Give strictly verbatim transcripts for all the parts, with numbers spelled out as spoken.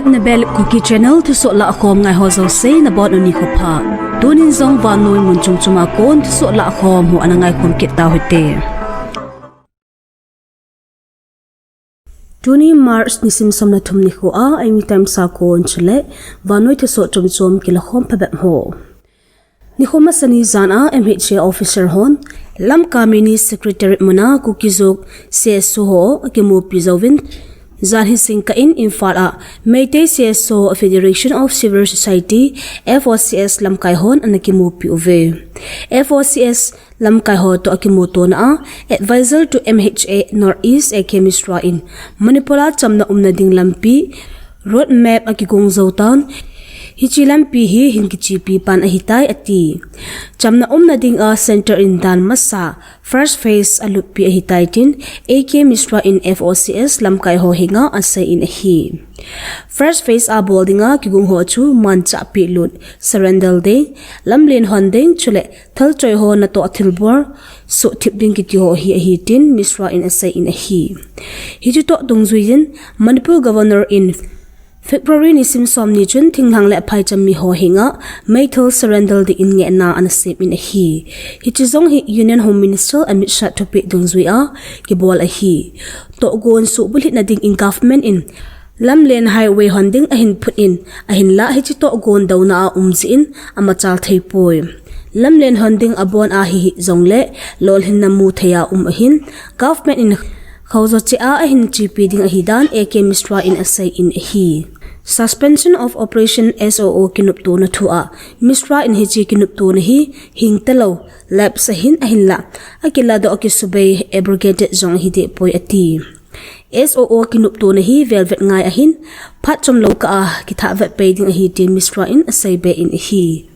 Nebel Kuki Channel thusoh lahkhom ngai ho jouse nabonun nikho pha. Tunin jong vannoi mun chom chom a kon thusoh lahkhom ho ana ngaikhom kit tau hite. Tuni March nisim som le thum nikho a, Eimi Times a kon chule vannoi thusoh chom chom kilakhom phabep ho. Nikho masani jan a M H A officer hon Lamka Mini Secretariat muna Kuki-Zo C S O ho akimupi jouvin, jan hi jingkah in Imphal a Meitei C S O Federation of Civil Society, F O C S, lamkai hon ana kimupi uve. F O C S lamkai ho toh akimutona a, Advisor to M H A North East A K Mishra in Manipur a chamna umna ding lampi road map akigong jou tan, hiche lampi hi hin kichepi pan ahitai ati. Chamna umna ding a centre in dan masa first phase alutpi ahitai tin A K Mishra in F O C S lamkai ho henga asei in ahi. First phase a bol dinga kigong ho chu Manchah Pehlut, Surrender Day, Lamlen Hon Ding chule Thalchoi ho natoh thilbol suhthip ding kiti ho hi ahi tin Mishra in asei in ahi. Hiche toh dungjuiyin Manipur Governor in February nisim somni chun thinglhang le phaicham mi ho henga meithal surrender ding in ngehna ana sem in ahi. Hiche jong hi Union Home Minister Amit Shah thupeh dungjuia kibol ahi. Tohgon suhbulhitna dingin government in Lamlen highway hon ding ahin phut in, ahinlah hiche tohgon douna a um jeh in amachal thei poi. Lamlen hon ding abon a hihih jongle lolhinna mu thei a um ahin, government in khojo cheh a ahin chepi ding ahidan A K Mishra in asei in ahi. Suspension of Operation S O O kinoptona thu a Mishra in hiche kinoptona hi hing talou, lapse ahin, ahinlah akiladoh, akisubei, abrogated jong ahi deh poi ati. S O O kinoptona hi velvet ngai ahin, phat chomlou kah a kithah vet pei ding ahi tin Mishra in asei be in ahi.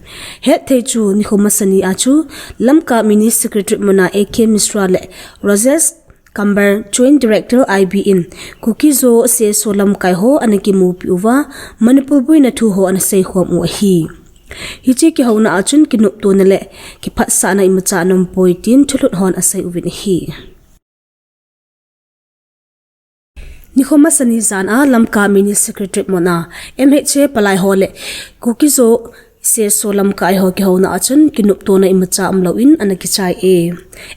Hetthei chu nikho masani a chu Lamka Mini Secretariat muna A K Mishra le Rajesh Kamble, Joint Director I B in Kuki-Zo C S O lamkai ho ana kimupi uva, Manipur boina thu ho ana seikhom u ahi. Hiche kihouna a chun kinoptona le kiphatsahna imacha ana um poi tin thulut hon asei uvin ahi. Nikho masani jan a Lamka Mini Secretariat muna M H A palai ho le Kuki-Zo C S O lamkai ho kihouna a chun kinoptona imacha umlou in ana kichai e.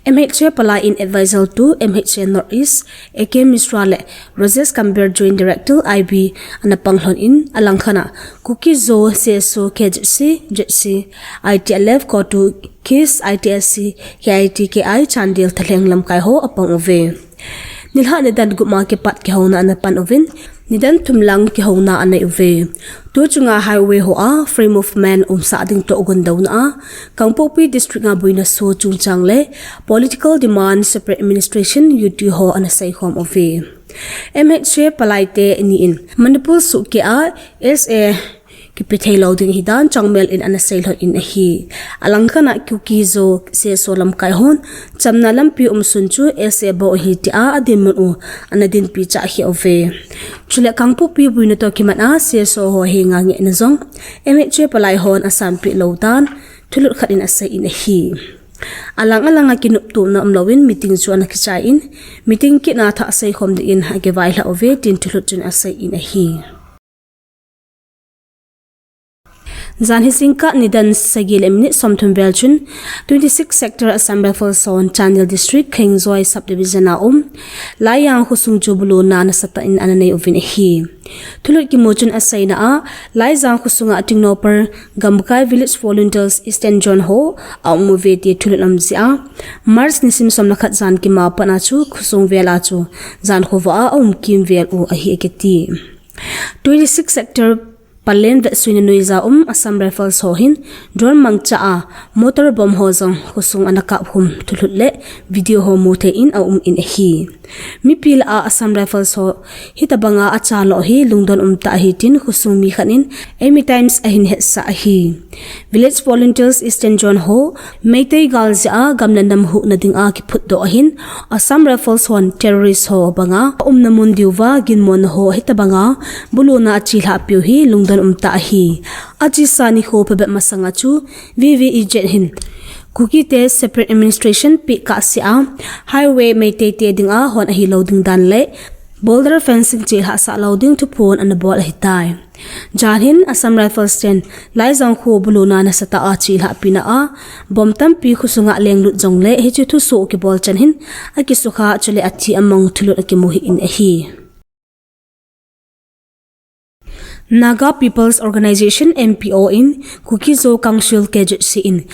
M H A palai in Advisor to M H A North East A K Mishra le Rajesh Kamble, Joint Director I B ana panglhon in, alangkhat a Kuki-Zo C S O, K Z C, Z C, I T L F, CoTU, KIS, I T S C, K I T K I, Chandel thalheng lamkai ho apang uve. Nilhah nidan gup a kipat kihouna ana pan uvin, nidan thum lang kihouna anei uve. Tu chunga highway ho a free movement umsah ding tohgon douna a, Kangpokpi District a boina soh chungchang le Political Demand Separate Administration, U T ho ana seikhom uve. M H A palai teni in Manipur suhkeh a S A kipe thei lou ding ahidan changmel in ana seilhon in ahi. Alangkhat a Kuki-Zo C S O lamkai hon chamna lampi umsun chu S A bou ahi tia adinmun u ana dinpi chah kheh uve. Chule Kangpokpi boina toh kimat a C S O ho henga ngehna jong M H A palai hon asanpeh lou dan thulut khat in asei in ahi. Alang alang a kinoptona umlou in meeting chu ana kichai in, meeting kit a thah seikhom dingin akivailhah uve tin thulut chun asei in ahi. Jan hi jingkah nidan sagi le minute somthum vel chun twenty six Sector Assam Rifles hon Chandel District, Khengjoi Subdivision a um Laijang khosung chu buluna nasatah in ana nei uvin ahi. Thulut kimu chun aseina a, Laijang khosunga Tengnoupar Gamkai Village Volunteers Eastern Zone ho aum uve ti thulut aum jeh a, March nisim som le khat jan kima pat a chu khosung vel a chu jan khovah a aum kimvel u ahi akiti. Twenty six Sector Palen vetsuina noiya um Assam Rifles ho hin drone mangcha a mortar bomb ho jong khosung ana kapkhum thulut le video ho mu thei in aum in ahi. Mipi lah a Assam Rifles ho hitabanga achalou hi lungdon umtah ahi tin khosung mi khat in Eimi Times ahin hetsah ahi. Village Volunteers Eastern Zone ho Meitei gal jeh a gam le nam huhna dinga kiphutdoh ahin, Assam Rifles hon terrorist ho banga aumna mun diuva ginmona ho hitabanga buluna achelhah piu hi lungdon umtah ahi. Achesa nikho phabep masanga chu V V E Z hin Kuki te separate administration peh kahsea highway Meitei te dinga hon ahilou ding dan le Border fencing chelhah sah lou ding thuphon ana bol ahitai. Jan hin Assam Rifles ten Laijang kho buluna nasatah a chelhah pina a bomb tampi kho sunga lenglut jongle hiche thusoh kibol chan hin akisukha chule athi amang thulut akimu hih in ahi. Naga People's Organization, N P O, in Kuki-Zo Council, K Z C, in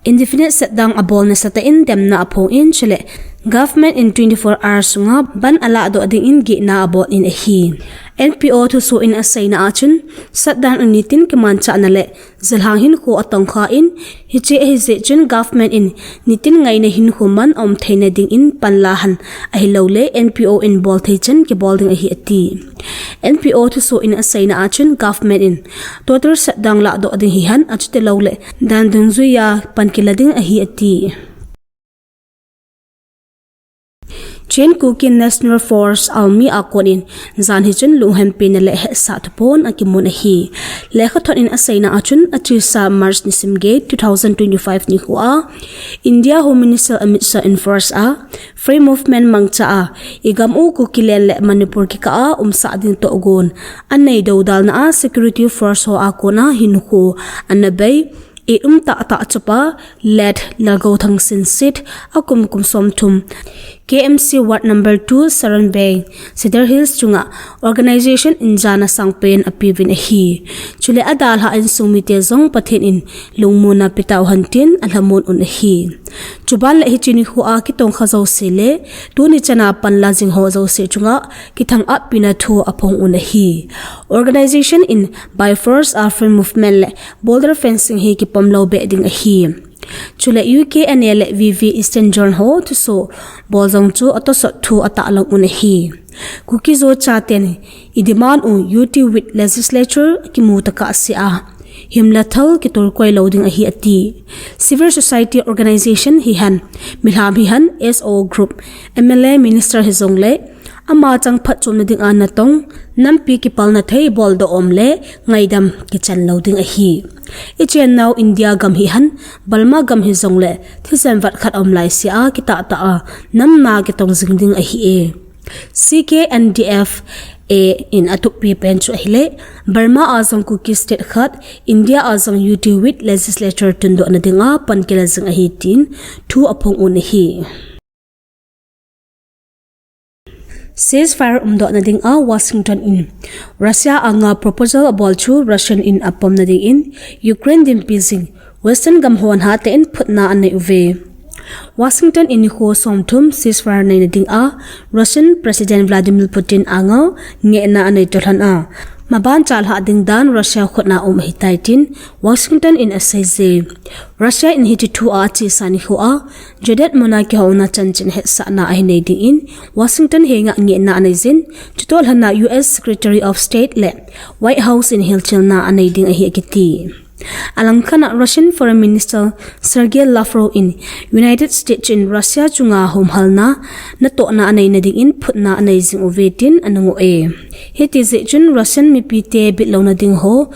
indefinite shutdown abol nasatah in demna aphong in chule government in twenty-four hours sunga bandh alahdoh dingin gihna abol in ahi. N P O thusoh in aseina a chun shutdown in nitin kimanchahna le zilhang hinkho atongkha in, hiche ahi jeh chun government in nitin ngaina hinkho man aum theina dingin panla hih in ahilouleh N P O in bolthei chan kibol ding ahi ati. N P O thusoh in aseina a chun government in total shutdown lahdoh ding hihen achutilouleh dan dungjuiya pan kila ding ahi ati. Chin Kuki National Force Army a konin jan hi chun lunghempina le hetsah thuphon akimun ahi. Lekhathot in aseina a chun achesa March nisim get two thousand twenty-five nikho a India Home Minister Amit Shah in force a Free Movement mangcha a igam u Kukiland le Manipur kikah a umsah ding tohgon anei dodalna a security force ho a kona hinkho ana bei it umtah tah chapa Late Lalgouthang Singsit, akum kum somthum, K M C Ward number two, Saranveng, Cedar Hills chunga organization in jana sangpen apeuvin ahi. Chule adalhah insung mite jong Pathen in lungmonna petauhen tin alhamon un ahi. Chuban le hiche nikho a kitongkha jouse le tuni chana panla jing ho jouse chunga kithangahpina thu aphong un ahi. Organization in by force a free movement le border fencing hi kipom lou beh ding ahi. Chule U K N A le V V Eastern Zone ho thusoh bol jong chu atosot thu atahlang un ahi. Kuki-Zo chaten idemand u U T with legislature kimu tokah sea himle thal kitolkoi lou ding ahi ati. Civil society organization hihen, milham hihen, S O group, M L A, minister hijongle ama chang phatchomna dinga natong, nampi kipalna thei boldoh um le ngaidam kichan lou ding ahi. Ichennau India gam hihen, Burma gam hijongle thisan vat khat aum laisea kitahtah a namna kitong jing ding ahi e. C K N D F A in athupi pen chu ahile, Burma a jong Kuki state khat, India a jong U T with legislature tundohna dinga pan kila jing ahi tin thu aphong un ahi. Ceasefire umdohna dinga Washington in Russia anga proposal abol chu Russian in apomna dingin Ukraine dinpi jing Western gam hon hate in phutna anei uve. Washington in nikho somthum ceasefire neina dinga Russian President Vladimir Putin anga ngehna anei tolhon a, maban chalhah ding dan Russia khutna um ahitai tin Washington in aseiye. Russia in hiche thu a achesa nikho a Judea muna kihouna chanchin hetsahna ahin nei dingin Washington henga ngehna anei jin, chutoh lhona U S Secretary of State le White House in hilchelna anei ding ahi akiti. Alangkhat a Russian Foreign Minister Sergei Lavrov in United States in Russia chunga humhalna natohna aneina dingin phutna anei jing uve tin ana ngoh e. Hiti jeh chun Russian mipite bitlouna ding ho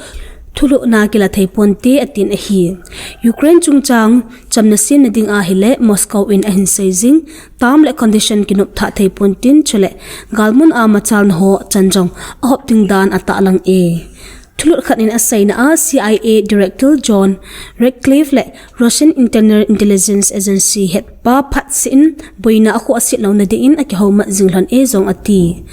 thulhuhna kila thei ponte atin ahi. Ukraine chungchang chamna semna ding ahile Moscow in ahin sei jing, term le condition kinopthah thei pon tin chule galmun a machalna ho chan jong ahop ding dan atahlang e. Thulhut khat in aseina a C I A Director John Ratcliffe le Russian Internal Intelligence Agency head pa phatseh in boina akhoh aset louna dingin akihoumat jing lhon e jong ati.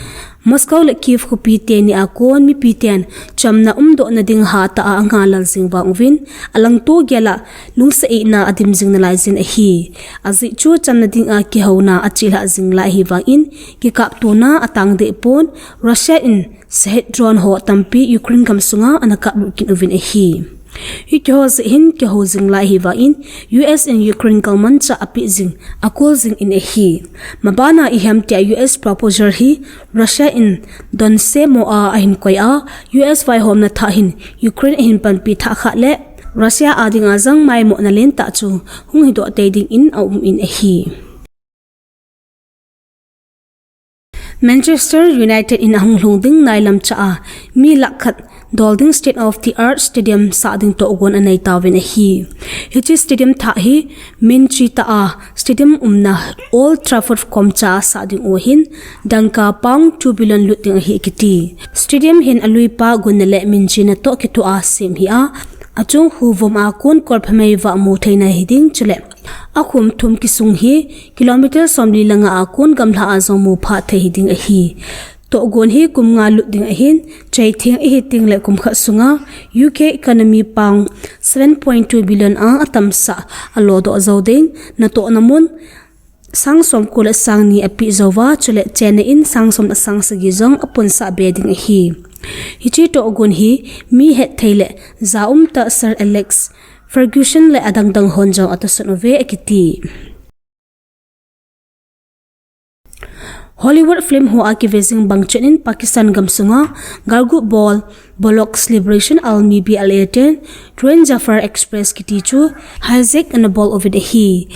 Moscow le Kyiv khopi teni a kon mipiten chamna umdohna ding hatah a angalal jing vang uvin, alangto gel a lungsetna adim jing nalai jin ahi. Ajeh chu chamna dinga kihouna achelhah jing lai ahi vangin, kikaptona atang deh pon, Russia in Shahed drone ho tampi Ukraine gam sunga ana kaplut kit uvin ahi. Hitiho jeh hin kihou jing lai ahi vangin U S in Ukraine galmanchah apeh jing, akol jing in ahi. Mabana ihem tia U S proposal hi Russia in donse mo a ahin koi a, U S vaihomna thah hin Ukraine ahin panpi thah khah le Russia a dinga jong maimohna lentah chu hung hidoh tei dingin aum in ahi. Manchester United in ahung lhung ding nailam cha a mi lakh khat dol ding state of the art stadium sah ding tohgon anei tauvin ahi. Hiche stadium thah hi minchi tah a stadium umna Old Trafford komcha a sah ding u ahin, dangka pound two billion lut ding ahi kiti. Stadium hin aluipa gunna le minchina toh kithoa sem hi a, achung huvom a kon kolphamei vah mu theina hiding chule akhum thum kisung hi kilometer somli le nga a kon gamla a jong mu pha thei hiding ahi. Tohgon hi kum nga lut ding ahin, chaitheng ihi tengle kum khat sunga U K economy pound seven point two billion a atamsah alodoh jou ding, natohna mun sang somko le sang ni apeh jouva, chule chenna in sang som le sang sagi jong apunsah be ding ahi. Hiche tohgon hi mi hetthei le jaumtah Sir Alex Ferguson le adangdang hon jong atohsan uve akiti. Hollywood film ho a kive jing bang chet in Pakistan gamsunga galgut bol Baloch Liberation Army, B L A ten train Zafar Express kiti chu hijack ana bol uvin ahi.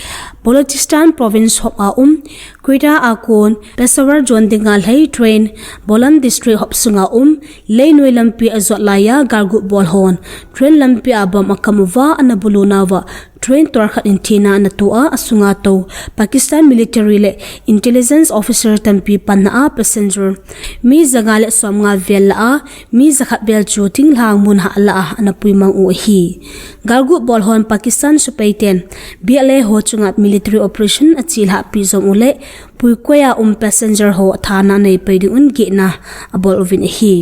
Balochistan province hop a um Quetta a kon Peshawar jon dinga lhai train Bolan district hop sunga um leinoi lampi ajot laiya galgut bol hon train lampi a bomb akam uva ana bulu nauva train tol khat in thina ana toh a, asunga tou Pakistan military le intelligence officer tampi panna a passenger mi janga le somnga vel lah a mi jakhat vel chu thinglhang mun hah lah a ana puimang u ahi. Galgut bol hon Pakistan sepai ten B L A ho chunga military operation achelhah pi jom u le puikoi a um passenger ho thana nei pai ding un gihna abol uvin ahi.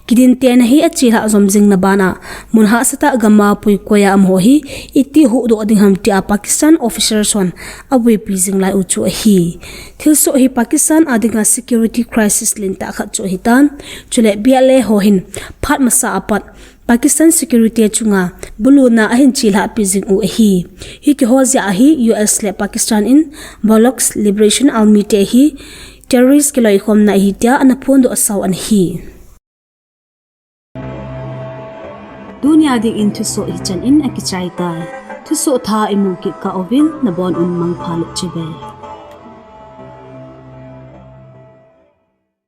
Kidin tena hi achelhah jom jing na bana mun hahsatah gama puikoi a um ho hi iti huhdoh ding ham tia Pakistan officers hon abuipi jing lai u chu ahi. Thilsoh hi Pakistan a dinga security crisis lentah khat chu ahitan. Chule B L A ho hin phat masa apat Pakistan security chunga buluna ahin chelhah pi jing u ahi. Hiti ho jeh a hi U S le Pakistan in Baloch Liberation Army te hi terrorist kiloikhomna ahi tia ana phondoh sau ana hi. Tunia dingin thusoh hichan in akichai tai. Thusoh thah imu kit kah uvin nabon un mangpha le chibai.